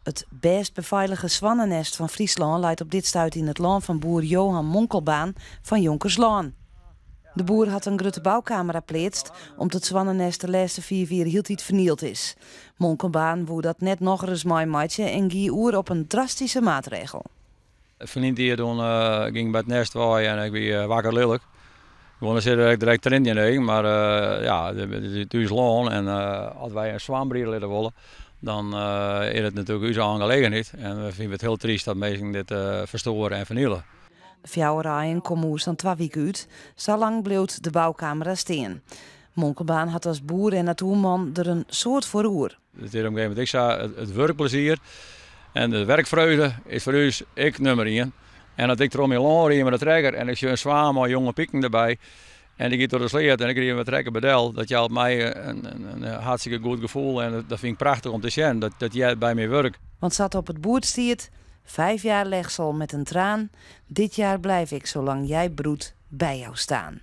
It bêst befeilige swannenêst fan Fryslân leit op dit stuit yn it lân fan boer Johan Monkelbaan fan Jonkerslân. De boer hat in grutte boukamera pleatst om't it swannenêst de lêste 5 jier hieltyd fernield is. Monkelbaan woe dat net nochris meimeitsje en gie oer op in drastyske maatregel. Ferline jier toen gyng ik by it nêst wei en ik wie wakker lilk. Gewoan dan sit ik direkt triennen yn de eagen, mar ja, it is ús lân en as wy in swan briede litte wolle, dan is it natuerlik ús oangelegenheid. En we fine it hiel tryst dat minsken dit ferstoare en ferniele. De fjouwer aaien komme oer sa'n 2 wike út. Sa lang bliuwt de boukamera stean. Monkelbaan hat as boer en natoerman der in soad foar oer. It is op in gegeven momint ek sa, it wurkplezier en de werkfreugde is foar ús ek nummer ien. En as ik troch myn lân ried mei de trekker en ik sjoch in swaan mei jonge piken derby en dy giet troch de sleat en ik ried mei de trekker bydel, dat jout my in hartstikke goed gefoel en dat fyn ik prachtich om te sjen. Dat heart by myn wurk. Want sa't op it boerd stiet, 5 jaar legsel met een traan, dit jaar blijf ik zolang jij broedt bij jou staan.